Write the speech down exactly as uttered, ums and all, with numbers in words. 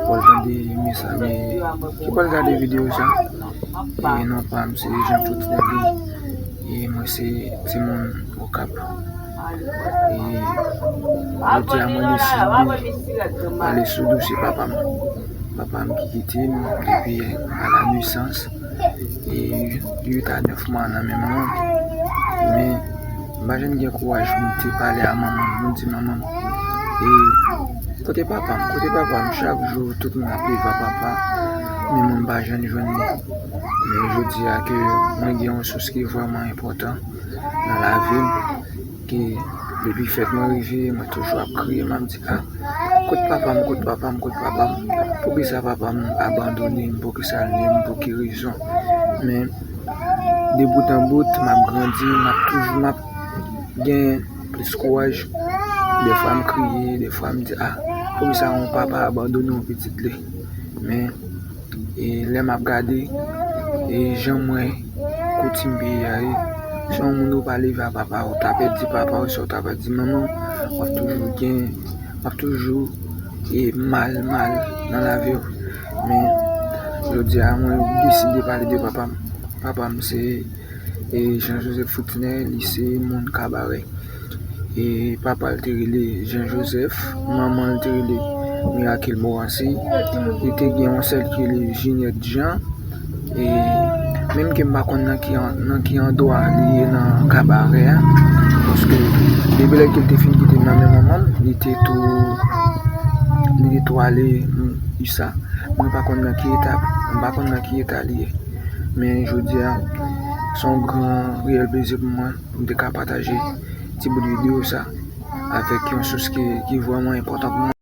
Pral tande mesaj, ki pral gade videyo sa. E non pa m se Jean Claude Stanley. E mwen se timoun Okap. E jodi a mwen deside pale sou dosye papa m. Papa m ki kite m depi a la nesans. E uit a nèf mwa nan men manman m. Men m pa janm gen kouraj pou m te pale a manman m, pou m di manman m, e kote papa m, kote papa m? Chak jou tout moun ap leve a papa, men mwen m pa janm jwenn li. Men jodi a ke mwen gen yon sous ki vrèman enpòtan nan lavi m, ke depi fèt mwen rive, mwen toujou ap kriye, m ap di, a, kot papa m, kot papa m, kot papa m? Poukisa papa m abandone m? Poukisa l nye m? Pou ki rezon? Men de bout an bout, m ap grandi, m ap toujou, m ap gen plis kouraj. Defwa m kriye, defwa m di, a, poukisa yon papa abandone yon pitit li? Men e lè m ap gade, e jan mwen koutim peyi a ye, si yon moun ou pa leve a papa, ou ta pèdi papa, ou si ou ta pèdi manman, w ap toujou gen, w ap toujou e mal, mal nan lavi w. Men jodi a mwen deside pale de papa m. Papa m se e Jean Joseph Fritznè, li se moun Kabarè. E papa l te rele Jean Joseph, manman l te rele Miracle Morancy. Li te gen yon sè l ki rele Ginette Jean. E menm ke m pa konn nan ki an-, nan ki andwa li ye nan Kabarè a, paske depi lè ke l te fin kite m nan men manman m, li te tou, li te tou ale, mm, usa. Mwen pa konn nan ki eta, m pa konn nan ki eta li ye. Men jodi a, se yon gran reyèl plezi pou mwen pou m te ka pataje ti bout videyo sa avèk yon sous ki, ki vrèman enpòtan pou mwen.